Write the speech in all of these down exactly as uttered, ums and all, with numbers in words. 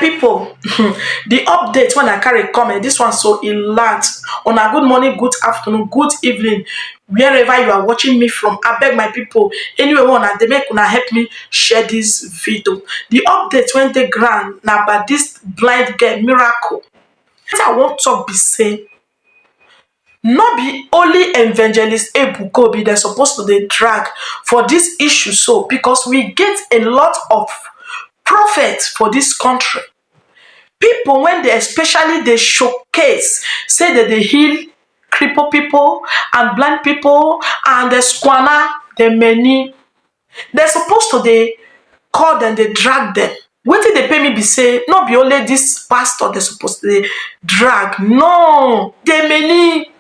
People, the update when I carry come, eh, this one so e land. On a good morning, good afternoon, good evening, wherever you are watching me from. I beg my people, anywhere one, they make una help me share this video. The update when they grant na about this blind girl miracle. What I want to be say, no be only evangelist Ebuka Obi they're supposed to dey drag for this issue so, because we get a lot of prophets for this country. People when they especially they showcase, say that they heal cripple people and blind people and the squanner, the many. They're supposed to they call them, they drag them. Wetin dey pay me be say no be only this pastor they supposed to dey drag. No, they many.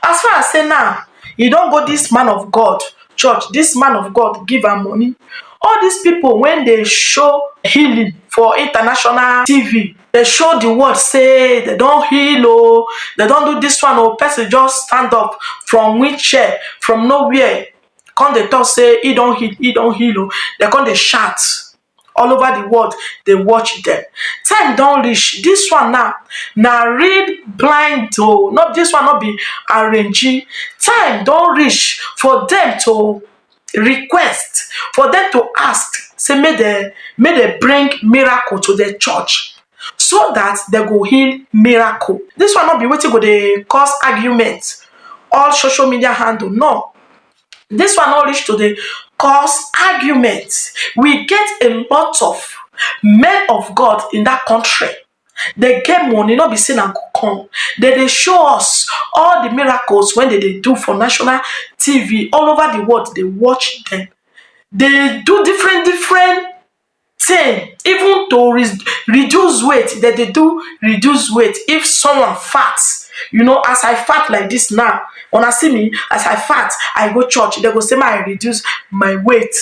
As far as say now, you don't go this man of God church, this man of God give am money. All these people when they show healing for international T V, they show the world say they don't heal, oh, they don't do this one, oh, person just stand up from wheelchair, from nowhere, come they talk say he don't heal, he don't heal, oh. They come they shout all over the world, they watch them. Time don't reach. This one now, now read blind, oh, not this one, not be arrangee. Time don't reach for them to request, for them to ask, say, may they, may they bring miracle to the church so that they go heal miracle. This one not be waiting go they cause argument. All social media handle, no. This one not reach to the cause argument. We get a lot of men of God in that country. They get money, not be seen and go come. They they show us all the miracles when they, they do for national T V all over the world. They watch them. They do different different thing, even to re- reduce weight. That they do reduce weight. If someone fat, you know, as I fat like this now, when I see me as I fat, I go church. They go say, "My, I reduce my weight.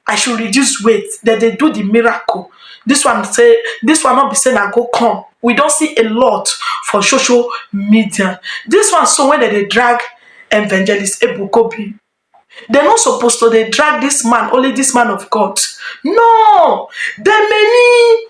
I should reduce weight." That they do the miracle. This one say, this one not be saying I go come. We don't see a lot for social media. This one, so when they drag evangelist Ebuka Obi, they're not supposed to they drag this man, only this man of God. No, there many.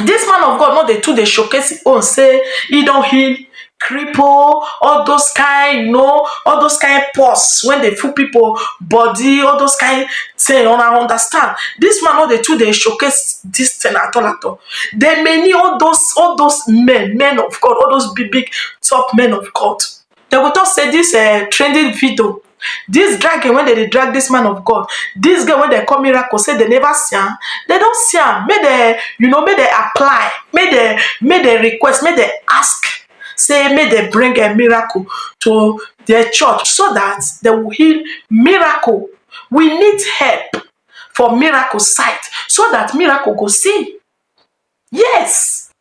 This man of God, not the two they showcase it on say he don't heal cripple, all those kind, you know, all those kind pus when they fool people body, all those kind thing. Una understand? This man, not the two they showcase this thing at all at all. There many all those all those men, men of God, all those big big top men of God. They go talk say this uh, trending video, this dragging when they dey drag this man of God, this girl when they call miracle, say they never see am. They don't see am. Make they, you know, make they apply, make they, make they request, make they ask, say make they bring a miracle to their church so that they will heal miracle. We need help for miracle site so that miracle go see. Yes.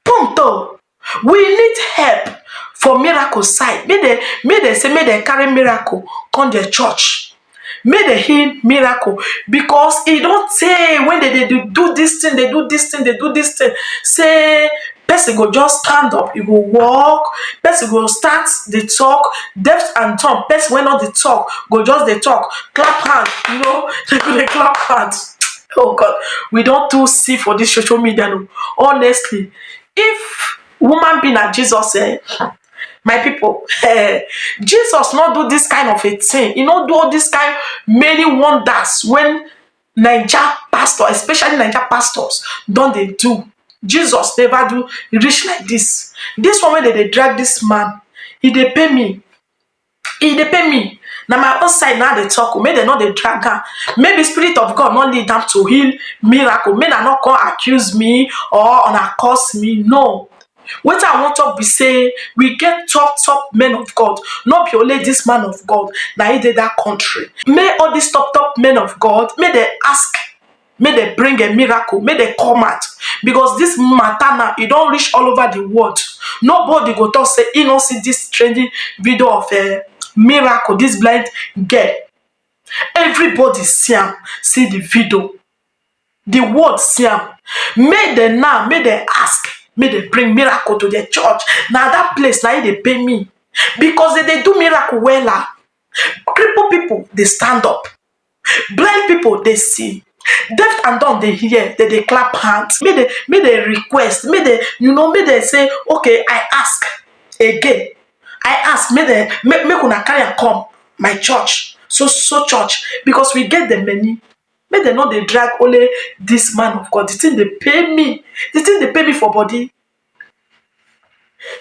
Punto. We need help for miracle side. Make they, make they say, make they carry miracle come their church. Make they heal miracle, because e don't say when they, they do, do this thing, they do this thing, they do this thing. Say person go just stand up, you go walk. Person go start the talk, deaf and dumb. Person when not the talk go just the talk, clap hand. You know, they go they clap hand. Oh God, we don't too see for this social media. No, honestly, if woman be na Jesus, eh, my people, eh, Jesus not do this kind of a thing. He not do all this kind many wonders when Niger pastor, especially Niger pastors, don't they do. Jesus never do rich like this. This one when they, they drag this man, he they pay me. E dey pain me. Na my own side na dey talk o, make dem no dey drag am. Maybe spirit of God no lead am to heal miracle. Make una no come accuse me or una curse me. No. Wetin I wan talk be say we get top top men of God. No be only this man of God na him dey that country. Make all these top top men of God, make dem ask, make dem bring a miracle, make dem come out, because this matter now e don reach all over the world. Nobody go talk say e no see this trending video of a miracle, this blind girl. Everybody see am, see the video. The world see am. Make dem now, make dem ask, make dem bring miracle to their church. Na that place na e dey pain me, because dem dey do miracle wella. Cripple people dey stand up. Blind people dey see. Deaf and dumb dey hear, dem dey clap hand, make dem make dem request, make dem you know make dem say, okay, I ask again, I ask, make dem make make una carry am come my church, so so church, because we get the many. Make dem no dey drag only this man of God, the thing dey pain me, the thing dey pain me for body.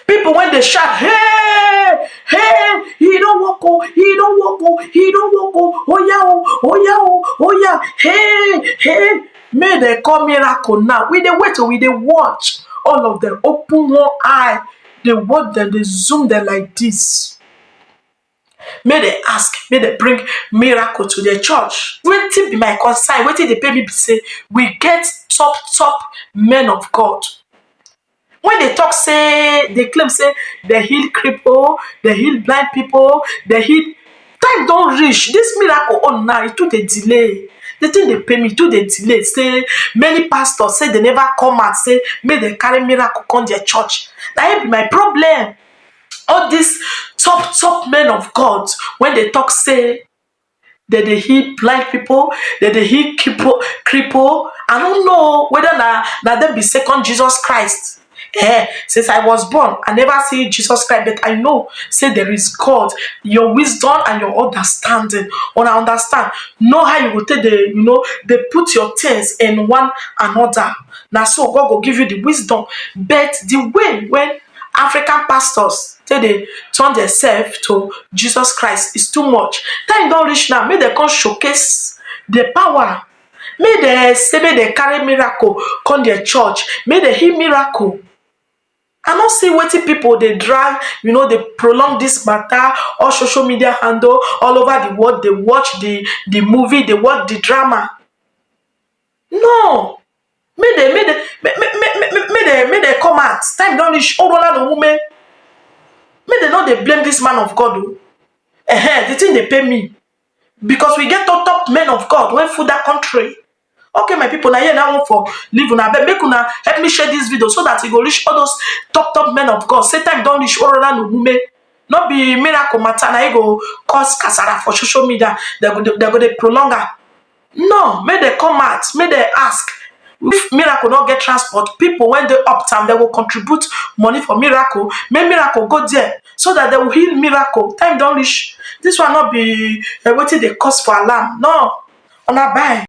People when they shout, hey, hey, he don't walk oh, he don't walk oh, he don't walk oh, oh yeah oh, oh yeah oh, oh yeah, hey, hey. May they call miracle now. We dey wait, we dey watch. All of them open one eye. They watch them, they zoom them like this. May they ask, may they bring miracle to their church. Wetin be my concern? Wetin dey pay me be say we get top top men of God. When they talk say, they claim say they heal cripple, they heal blind people, they heal. Time don't reach. This miracle on now, it too dey delay. The thing they pay me too dey delay. Say many pastors say they never come out. Say may they carry miracle come their church. Now it be my problem. All these top top men of God, when they talk say that they heal blind people, that they heal cripple, cripple. I don't know whether na na them be second Jesus Christ. Eh, since I was born, I never see Jesus Christ, but I know say there is God. Your wisdom and your understanding, when I understand, know how you go take the you know they put your things in one another. Now so God will give you the wisdom, but the way when African pastors say they turn themselves to Jesus Christ is too much. Time don't reach now. May they come showcase the power. May they say may they carry miracle, come their church. May they hear miracle. I don't see what people they drag, you know, they prolong this matter or social media handle all over the world. They watch the the movie, they watch the drama. No, may they may they may, may, may, may, may they may they come out. Time don't reach. Oh, Roland Omume. May they not they blame this man of God. Oh. Eh, the thing they pay me. Because we get top top men of God when food that country. Okay, my people, now here now for leave una, but make una help me share this video so that it go reach all those top top men of God. Say time don't reach. Oh, Roland Omume. Not be miracle matter. Now it go cause kasara for social media. They go they go they prolong her. No, may they come out, may they ask. If miracle not get transport, people when they uptown, they will contribute money for miracle. May miracle go there so that they will heal miracle. Time don't reach. This one not be uh, waiting the cause for alarm. No, on a buy.